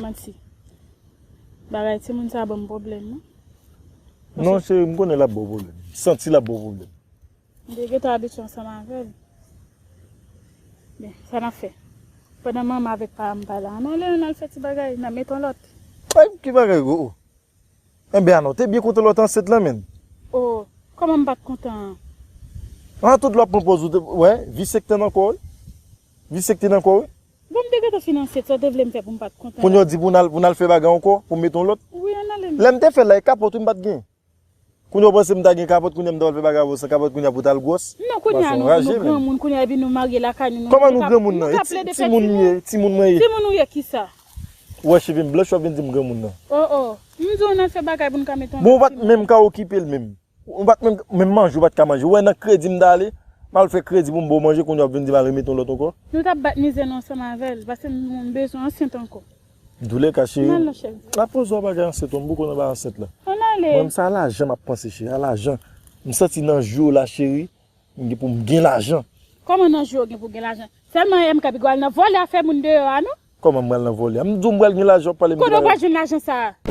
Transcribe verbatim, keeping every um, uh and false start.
Santi. Bagay timoun sa ban m pwoblèm, non. Non, cheri, m konnen l ap ba w pwoblèm. M santi l ap ba w pwoblèm. M te gentan abitye ansanm avè l. Ben, sa n ap fè? Pandan manman avèk papa m pa la, ann ale, ann al fè ti bagay, n a met yon lòt. Ay, ki bagay gwo? Enben, Ana, w te byen kontan lè w te ansent lan, menm. Oh, kòman m pa t kontan an? An tout lè w ap pran pòz ou te, wè, visye k te nan kò w, wi. Visye k te nan kò w, wi. Bon, m te gentan fin ansent, sa w te vle m fè pou m pa t kontan? Kounye a w di pou n al, pou n al fè bagay ankò, pou m met yon lòt. Wi, ann ale. Lè m te fè l la, e kapòt wi m pa t gen. Kounye a w panse m ta gen kapòt, kounye a m ta al fè bagay avè w san kapot, kounye a pou w t al gwòs. Non, kounye a nou, nou granmoun, kounye a epi nou marye lakay nou. Kòman nou granmoun nan? E ti- timoun m ye, timoun mwen ye. Timoun ou ye kisa? Ou wè cheve m blanch, w ap vin di m granmoun nan. Oh, oh. M di w nan fè bagay pou n ka met yon Bon, ou pa t menm ka okipe l menm. Ou pa t menm, menm manje, ou pa t ka manje. Ou wè nan kredi m t ale, m al fè kredi pou m ba w manje, kounye a w ap vin di m al remete yon lòt ankò. Nou t ap bat mizè nou ansanm avè l, paske m bezwen ansent ankò. Doulè ka cheri. Nan, non, cheri. La poze w bagay ansent, m poko nan bagay ansent la. Ann ale. Mwen, m sa lajan m ap panse, cheri. A lajan. M santi nan jou la, cheri, m gen pou m gen lajan. Kòman nan jou ou gen pou gen lajan? Sèlman M K pi gwo al nan vòlè afè moun deyò a, non? Kòman m pral nan vòlè a? M di w m pral gen lajan, w ap pale m de bagay. Kote w pral jwenn lajan sa a?